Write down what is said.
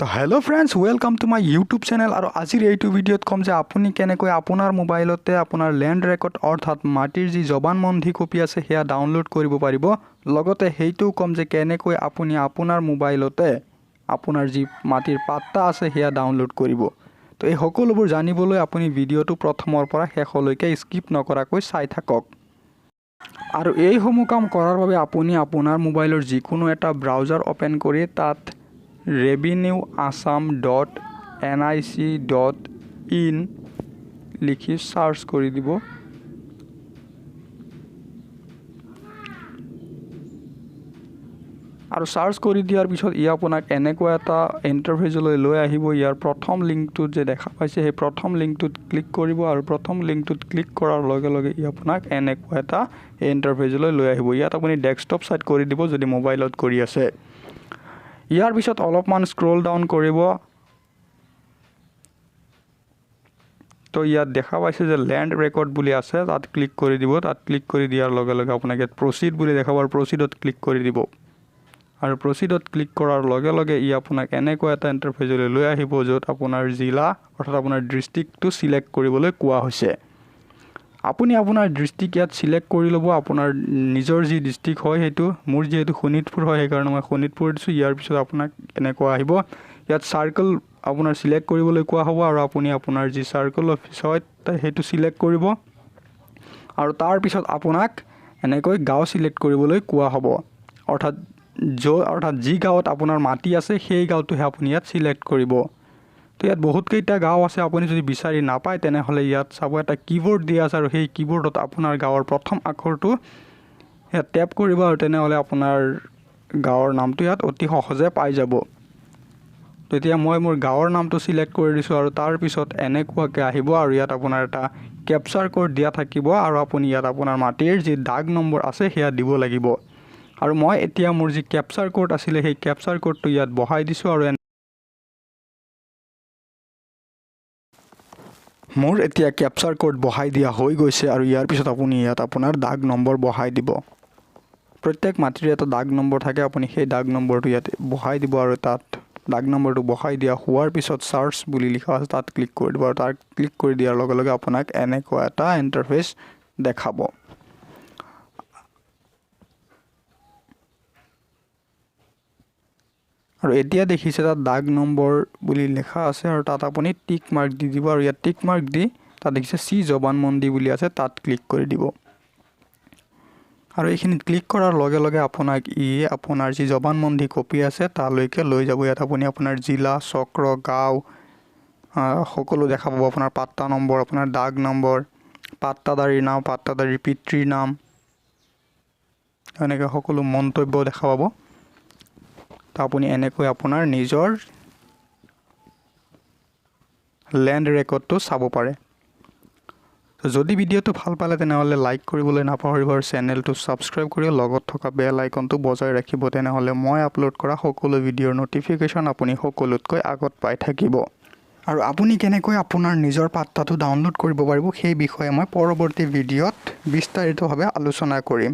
তো hello friends, welcome to my YouTube channel। আৰু আজিৰ এইটো ভিডিঅ'ত ক'ম যে আপুনি কেনেকৈ আপোনাৰ মোবাইলতে আপোনাৰ লেণ্ড ৰেকৰ্ড অৰ্থাৎ মাটিৰ যি জবানবন্দী কপি আছে সেয়া ডাউনলোড কৰিব পাৰিব। লগতে সেইটোও ক'ম যে কেনেকৈ আপুনি আপোনাৰ মোবাইলতে আপোনাৰ যি মাটিৰ পাট্টা আছে সেয়া ডাউনলোড কৰিব। তো এই সকলোবোৰ জানিবলৈ আপুনি ভিডিঅ'টো প্ৰথমৰ পৰা শেষলৈকে স্কিপ নকৰাকৈ চাই থাকক। আৰু এইসমূহ কাম কৰাৰ বাবে আপুনি আপোনাৰ মোবাইলৰ যিকোনো এটা ব্ৰাউজাৰ অ'পেন কৰি তাত revenueassam.nic.in লিখি চাৰ্চ কৰি দিব। আৰু চাৰ্চ কৰি দিয়াৰ পিছত ই আপোনাক এনেকুৱা এটা ইণ্টাৰফেচলৈ লৈ আহিব। ইয়াৰ প্ৰথম লিংকটোত যে দেখা পাইছে, সেই প্ৰথম লিংকটোত ক্লিক কৰিব আৰু প্ৰথম লিংকটোত ক্লিক কৰাৰ লগে লগে ই আপোনাক এনেকুৱা এটা ইণ্টাৰফেচলৈ লৈ আহিব। ইয়াত আপুনি ডেস্কটপ ছাইট কৰি দিব যদি মোবাইলত কৰি আছে। ইয়াৰ পিছত অলপমান স্ক্ৰল ডাউন কৰিব। তো ইয়াত দেখা পাইছে যে লেণ্ড ৰেকৰ্ড বুলি আছে, তাত ক্লিক কৰি দিব। তাত ক্লিক কৰি দিয়াৰ লগে লগে আপোনাক ইয়াত প্ৰচিড বুলি দেখাব আৰু প্ৰচিডত ক্লিক কৰি দিব। আৰু প্ৰচিডত ক্লিক কৰাৰ লগে লগে ই আপোনাক এনেকুৱা এটা ইণ্টাৰফেচলৈ লৈ আহিব য'ত আপোনাৰ জিলা অৰ্থাৎ আপোনাৰ ডিষ্ট্ৰিক্টটো ছিলেক্ট কৰিবলৈ কোৱা হৈছে। আপুনি আপোনাৰ ডিষ্ট্ৰিক্ট ইয়াত ছিলেক্ট কৰি ল'ব, আপোনাৰ নিজৰ যি ডিষ্ট্ৰিক্ট হয় সেইটো। মোৰ যিহেতু শোণিতপুৰ হয়, সেইকাৰণে মই শোণিতপুৰ দিছোঁ। ইয়াৰ পিছত আপোনাক এনেকুৱা আহিব, ইয়াত চাৰ্কল আপোনাৰ ছিলেক্ট কৰিবলৈ কোৱা হ'ব আৰু আপুনি আপোনাৰ যি চাৰ্কল অফিচ হয় সেইটো ছিলেক্ট কৰিব। আৰু তাৰপিছত আপোনাক এনেকৈ গাঁও ছিলেক্ট কৰিবলৈ কোৱা হ'ব, অৰ্থাৎ যি গাঁৱত আপোনাৰ মাটি আছে সেই গাঁৱটোহে আপুনি ইয়াত ছিলেক্ট কৰিব। তো ইয়াত বহুতকেইটা গাঁও আছে, আপুনি যদি বিচাৰি নাপায় তেনেহ'লে ইয়াত চাব এটা কীবৰ্ড দিয়া আছে আৰু সেই কীবৰ্ডত আপোনাৰ গাঁৱৰ প্ৰথম আখৰটো ইয়াত টেপ কৰিব আৰু তেনেহ'লে আপোনাৰ গাঁৱৰ নামটো ইয়াত অতি সহজে পাই যাব। তেতিয়া মই মোৰ গাঁৱৰ নামটো ছিলেক্ট কৰি দিছোঁ আৰু তাৰপিছত এনেকুৱাকৈ আহিব আৰু ইয়াত আপোনাৰ এটা কেপচাৰ ক'ড দিয়া থাকিব আৰু আপুনি ইয়াত আপোনাৰ মাটিৰ যি দাগ নম্বৰ আছে সেয়া দিব লাগিব। আৰু মই এতিয়া মোৰ যি কেপচাৰ ক'ড আছিলে সেই কেপচাৰ ক'ডটো ইয়াত বহাই দিছোঁ আৰু মোৰ এতিয়া কেপচাৰ ক'ড বহাই দিয়া হৈ গৈছে। আৰু ইয়াৰ পিছত আপুনি ইয়াত আপোনাৰ দাগ নম্বৰ বহাই দিব। প্ৰত্যেক মাটিৰ এটা দাগ নম্বৰ থাকে, আপুনি সেই দাগ নম্বৰটো ইয়াত বহাই দিব আৰু তাত দাগ নম্বৰটো বহাই দিয়া হোৱাৰ পিছত চাৰ্চ বুলি লিখা আছে, তাত ক্লিক কৰি দিব আৰু তাত ক্লিক কৰি দিয়াৰ লগে লগে আপোনাক এনেকুৱা এটা ইণ্টাৰফেচ দেখাব। আৰু এতিয়া দেখিছে তাত দাগ নম্বৰ বুলি লিখা আছে আৰু তাত আপুনি টিক মাৰ্ক দি দিব আৰু ইয়াত টিক মাৰ্ক দি তাত দেখিছে চি জবানবন্দী বুলি আছে, তাত ক্লিক কৰি দিব। আৰু এইখিনিত ক্লিক কৰাৰ লগে লগে আপোনাক ই আপোনাৰ যি জবানবন্দী কপি আছে তালৈকে লৈ যাব। ইয়াত আপুনি আপোনাৰ জিলা, চক্ৰ, গাঁও সকলো দেখা পাব, আপোনাৰ পাট্টা নম্বৰ, আপোনাৰ দাগ নম্বৰ, পাট্টাদাৰীৰ নাম, পাট্টাদাৰীৰ পিতৃৰ নাম, এনেকৈ সকলো মন্তব্য দেখা পাব। তো আপুনি এনেকৈ আপোনাৰ নিজৰ লেণ্ড ৰেকৰ্ডটো চাব পাৰে। যদি ভিডিঅ'টো ভাল পালে তেনেহ'লে লাইক কৰিবলৈ নাপাহৰিব আৰু চেনেলটো ছাবস্ক্ৰাইব কৰি লগত থকা বেল আইকনটো বজাই ৰাখিব। তেনেহ'লে মই আপলোড কৰা সকলো ভিডিঅ'ৰ ন'টিফিকেশ্যন আপুনি সকলোতকৈ আগত পাই থাকিব। আৰু আপুনি কেনেকৈ আপোনাৰ নিজৰ পাট্টাটো ডাউনলোড কৰিব পাৰিব সেই বিষয়ে মই পৰৱৰ্তী ভিডিঅ'ত বিস্তাৰিতভাৱে আলোচনা কৰিম।